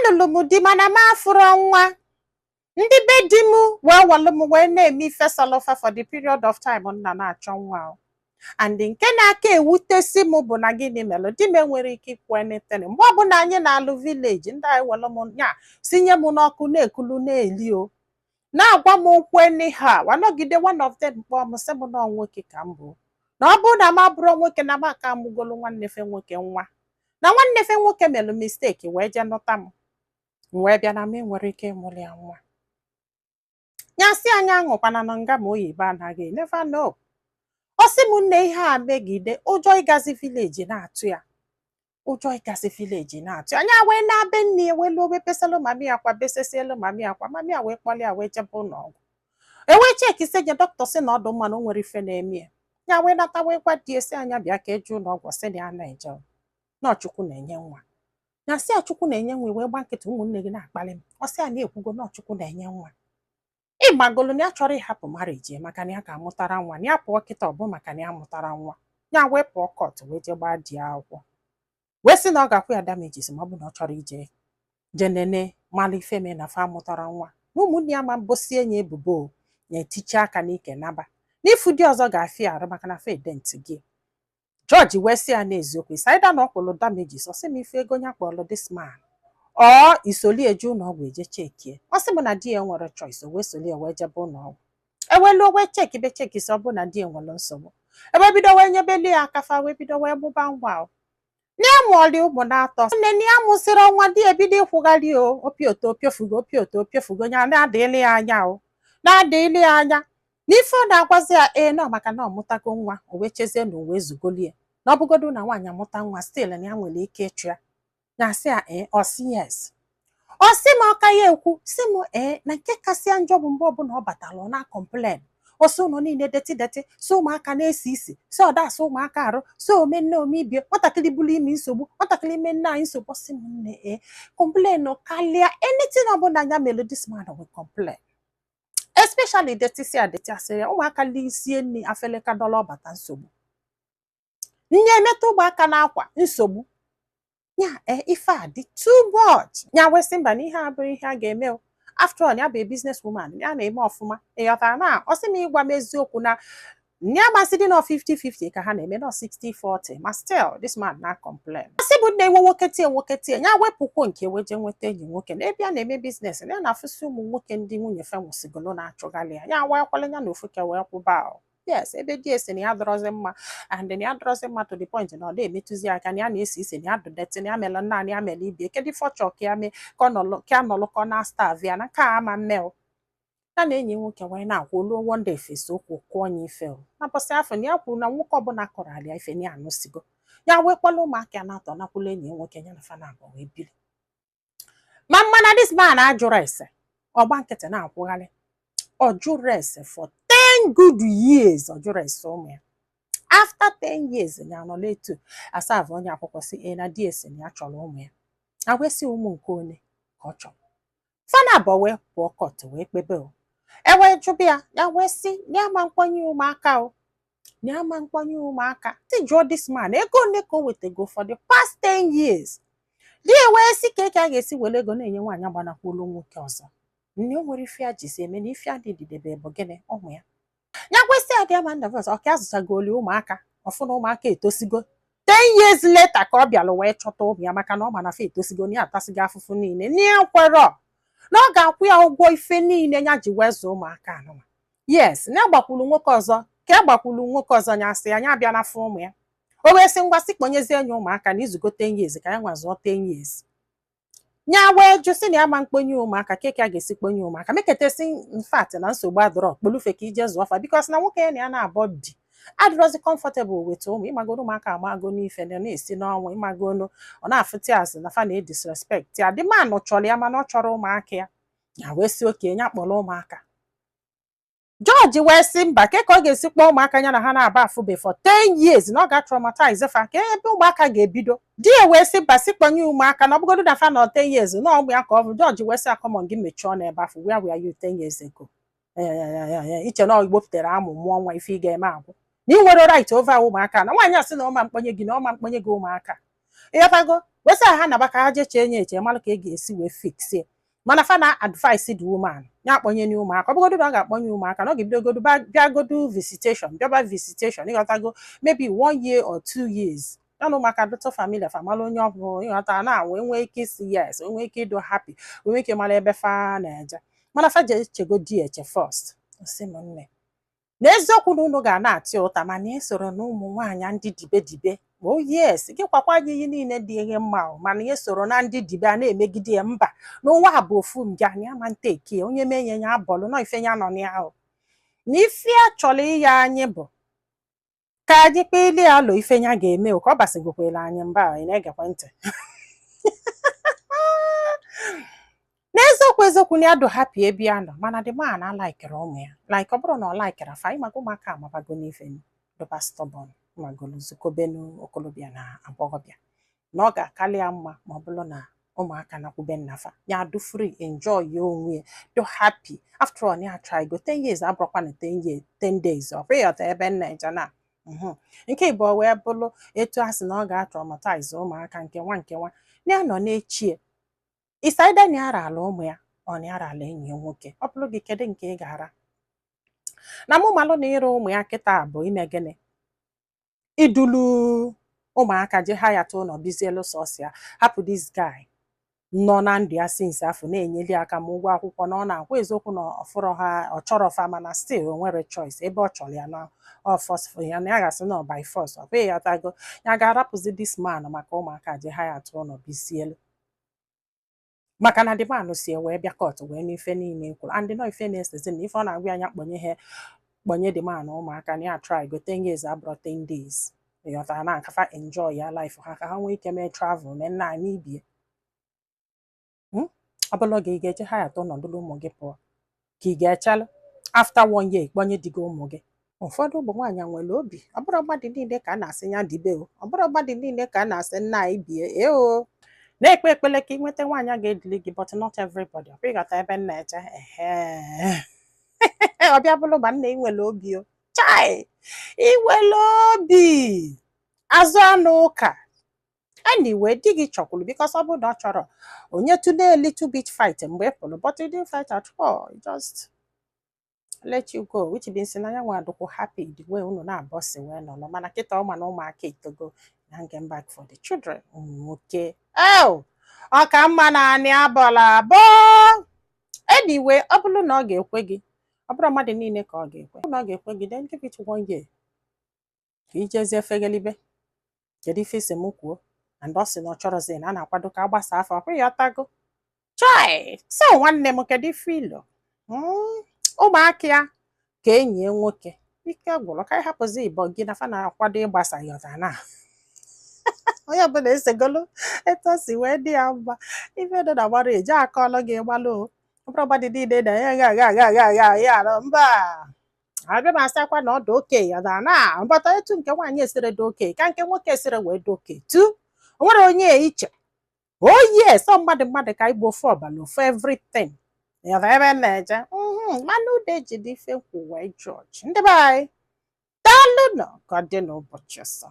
Anụlụ m di, mana m afụrọ nwa. Ndị be di m wee welụ m wee na-eme ife sọlọfa for the period of time nna na-achọ nwa o. And nke na-aka ewutesi m bụ na gịnị mere di m enwere ike ikwu anything mgbe ọbụla anyị na-alụ village? Ndị anyị welụ m nya sinye m n'ọkụ na-ekulu na-eli o, na-agwa m okwu anyhow. Anọgide, one of them kpọọ m, sị m na ọ nwoke ka m bụ, na ọ bụrụ na m abụrụ nwoke, na m aka amụgolu nwanne fe nwoke nwa, na nwanne fe nwoke mere mistake wee jee nụta m, m wee bịa, na m enwere ike ịmụrụ ya nwa. Ya sị anyị aṅụkwana na nga ma oyibo anaghị never know. Ọ sị m nne, ihe a megide, ụjọ ịgazi village na-atụ ya, ụjọ ịgazi village na-atụ ya. Anya wee na-be nne ya, wee luo, wee pesalụ mami akwa, besesielu mami akwa. Mami ya wee kpọrọ ya wee jebe ụlọ ọgwụ. Ewee chekisi je, dọkịta sị na ọ dị mma, na o nwere ife na-eme ya. Ya wee nata, wee gwa di esi anya bịa ka eje ụlọ ọgwụ. Sị na ya na-eje, na Chukwu na-enye nwa. Ya sị ya, Chukwu na-enye nwa, wee gba nkịtị, ụmụnne gị na-akpali m. Ọ sị ya na-ekwugo na Chukwu na-enye nwa, ịgbagolu na ya chọrọ ịhapụ marriage maka na ya ga-amụtara nwa, na ya pụọ kịta, ọ bụ maka na ya mụtara nwa. Ya wee pụọ court, wee jee gbaa di ya akwụkwọ, wee sị na ọ ga-akwụ ya damages ma ọ bụ na ọ chọrọ ije jee nene mara ife mee na fa mụtara nwa, na ụmụnne ya ma mbosie ya ebubo ya etiche aka n'ike naba n'ifu di ọzọ ga-afịa arụ maka na fa edent gị. Jọji wee sị ya n'eziokwu isaida na ọ kwụrụ damages. Ọ sị m ife ego ya kpọrọ this man, ọ isoli eje ụlọ ọgwụ eje chekie. Ọ sị m na di ya nwere choice, o wee soli ya wee jebe ụlọ ọgwụ. Ewelu wee cheki be cheki, sị ọ bụ na di ya nwere nsogbu. Ebe bido wee nyebeli ya aka, fa wee bido wee gbụba ngwa o. Nne ya mụọli ụmụ na-atọ. Nne nne ya mụsịrị ọnwa, di ebido ịkwụgharị o, opioto opiofugo, opioto opiofugo. Ya na-adịghịlị ya anya o, na-adịghịlị ya anya n'ife ọ na-agwazi ya. Ee, nọ maka na ọ mụtago nwa, o wee chezie na o wee zugolie, na ọ bụgodu na nwaanyị amụta nwa, still na ya nwere ike ịchụ ya. Na asị ya ee, ọ sị yes. Ọ sị m ọka ya ekwu, sị m ee, na nke kasịa njọ bụ mgbe ọbụla ọ batara, ọ na-complain, ọsị ụlọ niile dirty dirty, si ụmụaka na-esi isi, si ọdasị ụmụaka arụ, si ome nne ome ibie, nwatakịrị bụrụ ime nsogbu, nwatakịrị ime nne anyị nsogbu. Ọsị m nne, ee, complain karịa. Anything ọbụla ya mere, this man will complain, especially dirty. Si a dirty, asịrị ya ụmụaka lisie nri, afeleka dọla, ọbata nsogbu, nne emetụ ụmụaka n'akwa nsogbu ya. Ee, ife a dị too much. Ya wee sị mba, na ihe a bụrụ ihe a ga-eme o. After all, ya bụ a business woman, ya na-eme ọfụma. Ị ghọtara? Na ọ sị m ịgwa m eziokwu, na ya masị dị nọ 50-50 ka ha na-eme, nọ 60-40, ma still this man na complain. Ọ sị bụ nne, nwe nwoke tie nwoke tie ya, wepụkwo nke wee jee nweta enyi nwoke na ebe a na-eme business, na ya na-afụsị ụmụ nwoke ndị nwunye fe nwụsịgolo na-achụghalị ya. Ya wee kwale ya na ofuke wee kwụba o. Yes, ebe di esi na ya dọrọzi mma, and na ya dọrọzi mma to the point na ọ na-emetụzi aka, na ya na-esi isi, na ya dụ dirty, na ya mere nna, na ya mere ibie. Kedu ife ọ chọrọ ka ya mee? Ka ọ nọlụ, ka ya nọlụ, ka ọ na-starve ya? Na nke a ama mme o. Ya na enyi nwoke wee na-akwụ olu. One day, fesi okwu, kụọ ya ife o. Na bọsị afọ na ya kwuru na nwoke ọbụla kọrọ alịa ife na ya anụsigo ya, wee kpọrọ ụmụaka ya na-atọ, nakwụla enyi ya nwoke, ya na fa na-abụ wee biri. Ma mana this man ajụrụ ese, ọgba nkịtị na-akwụgharị. Ọ jụrụ ese for 10 good years, ọ jụrụ ese ụmụ ya. After 10 years, ya nọ n'etu asavụ onye akwụkwọ, si e na di esi na ya chọrọ ụmụ ya. A wee sị ụmụ nke onye ka ọ chọrọ? Fana abụọ wee pụọ court, wee kpebe o. E wee jụba ya, ya wee sị na ya ma mkpọnye ụmụaka o, na ya ma mkpọnye ụmụaka. Ti jụọ this man ego ole ka o wetego for the past 10 years. Di ya wee sị ka a ga-esi were ego na-enye nwaanyị agbanakwuolu nwoke ọzọ? Nne, o nwere ife ya jizi eme na ife a dịdidebe bụ gịnị? Ụmụ ya. Ya kwesị ya dị ama nna ọka azụchagoli ụmụaka ọfụ na ụmụaka etosigo. 10 years later ka ọ bịara wee chọta ụmụ ya, maka na ọ ma na fa etosigo, na ya atasigo afụfụ niile, na ya kwerọ na ọ ga-akwụ ya ụgwọ ife niile ya ji wee zụọ ụmụaka anụnwa. Yes, na agbakwulu nwoke ọzọ, ka agbakwulu nwoke ọzọ, ya asị ya anya abịa n'afọ ụmụ ya. O wee sị ngwa, sị kpọnyezie ya ụmụaka na izugo 10 years, ka ya nwa zụọ 10 years. Nya wee jụ, sị na ya ma mkponye ụmụaka. Keke a ga-esi kponye ụmụaka meketesi infact na nsogbu adọrọ kpolufe ka ije zụọ fa, because na nwoke ya na ya na-abọ dị adịrọzi comfortable with ụmụ. Ịmagoro ụmụaka amago n'ife na na-esi n'ọnwụ, ịmagonu ọ na-afụta azụ na fa na-edisrespect ya. Dị manụ chọrọ ya, mana ọ chọrọ ụmụaka ya. Ya wee sị oke ya kpọrọ ụmụaka. Jọji wee sị mba, ke ka ọ ga-esi kpọọ ụmụaka ya na ha na-aba afụbe for 10 years, na ọ ga-traumatize fa? Ka ebe ụmụaka ga-ebido? Di ya wee sị mba, sị kpọnye ụmụaka, na ọ bụgodu na fa nọ 10 years na ọgbụ ya ka ọ bụ. Jọji wee sị, akọmọ gị mechie ọnụ ebe afọ. Where were you 10 years ago? Iche na ọ wepụtara amụ mụọ nwa, ife ị ga-eme agwụ na ị nwere right over ụmụaka. Na nwaanyị a sị na ọma mkponye gị, na ọma mkponye gị ụmụaka. Ịghọtago? Wesị ha naba ka ha jee chee nye eche, malụ ka e ga-esi wee fixie. Mana fa na advice the woman ya akpọnye na ụmụaka. Ọ bụgodu na ọ ga-akpọnye ụmụaka, na ọ ga-ebidogodu bịagodu visitation, bịaba visitation, ịghọtago, maybe one year or 2 years, ya na ụmụaka dụtụ familiar, fa mara onye ọ bụ, ịghọta, na wee nwee ike isi yes, wee nwee ike ịdụ happy, wee nwee ike mara ebe fa na-eje. Mana fa je echegodi eche first. Sị m nne, n'eziokwu na unu ga na-atị ụta, mana ị soro na ụmụ nwaanyị ndị dibe dibe. Oh yes, gị kwakwa gị ihe niile dị ihe mma o, mana ihe soro na ndị dibe a na-emegide ya. Mba, n'ụwa a bụ ofu mbịa na ya ma nteki onye menye ya abọlụ nọ ife ya nọ na ya o. Na ife a chọrọ ịya anyị bụ ka anyị kpelie alụ ife ya ga-eme o, ka ọ basịgokwela anyị mba. Ị na-egekwe ntị? N'eziokwu eziokwu, na ya dụ happy ebe ya nọ, mana the man alikere ụmụ ya. Like, ọ bụrụ na ọ likere afa, ịmaka ụmụaka amabago n'ife dụba stubborn, magolu zukobenu okolobịa na agbọghọbịa, na ọ ga-akali ya mma ma ọ bụrụ na ụmụaka nakwube nnafa ya, dụ free, enjoy ya onwe ya, dụ happy. After all, ya try go 10 years, abụrụkwa na 10 years 10 days. Ọ bụghị ọta ebe nna eje na nke ịbụọ wee bụrụ etu a sị na ọ ga-atraumatize ụmụaka nke nwa nke nwa na ya nọ n'echie. Isaida na ya ala ụmụ ya, ọ na ya ala enyi ya nwoke. Ọ bụrụ gị, kedu nke ị ga-ara? Na mụ malụ na ịrụ ụmụ ya kịta bụ ime gịnị? Idulu ụmụaka je ha ya tụ ụlọ bizielu sọsọ ya, hapụ this guy nọ na ndụ ya since afọ na-enyeli aka ma ụgwọ akwụkwọ na ọ na-akwụ. Eziokwu na ọfụrọ ha, ọ chọrọ fa, mana still o nwere choice ebe ọ chọrọ ya na ọ force ya na ya ga-asị na ọ by force. Ọ bụghị ya tago ya ga-arapụzi this man maka ụmụaka, je ha ya tụ ụlọ bizielu, maka na the man si wee bịa court wee n'ife niile e kwuru and nọ ife na-esezi na ife ọ na-agwa ya kpọnye ha, kpọnye the man ụmụaka, na ya try go 10 years abụrọ 10 days. Ịghọtara? Na akafa enjoy ya life ha, ka ha nwee ike mee travel, mee nna anyị ibie. Ọ bụla gị, ị ga-eje ha ya atọ nọdụlụ ụmụ gị pụọ, ka ị ga-echelụ after one year kpọnye di gị ụmụ gị? Ụfọdụ ụmụ nwaanyị nwere obi. Ọ bụrụ mmadụ niile ka a na-asị ya dibe o, ọ bụrụ mmadụ niile ka a na-asị nna anyị bie ee o. Na-ekpe ekpele ka ị nweta nwaanyị a ga-edili gị, but not everybody. Ọ ịghọta ebe m na-eje? Ehe, ọ bịa bụrụ ma nna, ị nwere obi o, chai, ị nwere obi azụ anụ ụka. Anyway, di gị chọkwuru, because ọ bụrụ na ọ chọrọ onye tụlee a little bit fight mgbe ị pụrụ, but he didn't fight at all. He just let you go, which means na ya nwa adịkwu happy the way unu na-abọ si wee nọrọ. Mana kịta ọ ma na ụmụaka etogo na get back for the children. Ụmụ nwoke, oh, ọ ka mma na anị abọla abọ. Anyway, ọ bụrụ na ọ ga-ekwe gị, ọ bụrụ mmadụ niile ka ọ ga-ekwe, ọ bụrụ na ọ ga-ekwe gị, then give it one year ka ijezie fegelibe. Kedu ife isi m kwuo? And ọ sị na ọ chọrọzi na a na-akwado ka a gbasa afọ ọkwa ya tago. Chai, so nwanne m, kedu ife ilo? Ụmụaka ya ka enyi ya nwoke ike gwụrụ, ka anyị hapụzi ịbọ gị na fa na-akwado ịgbasa yọta na onye ọbụla esegolu etu o si wee dị ya mma. Ife dị na gbara eji akọọlụ gị gbalụ o. Ọ bụrụ mmadụ niile na ya ga aga aga aga aga ya arụ mba, abịa m asịakwa na ọ dị oke ya na na mbata etu nke nwaanyị esere dị oke ka nke nwoke esere wee dị oke tu. O nwere onye iche. Oh yes, ọ mmadụ mmadụ ka igbo ofu ọbala ofu everything ya ebe m na-eje. Mana ude jide ife nkwu wee jọji ndị be anyị. Daalụ nọ ka ọ dị n'ụbọchị ọzọ.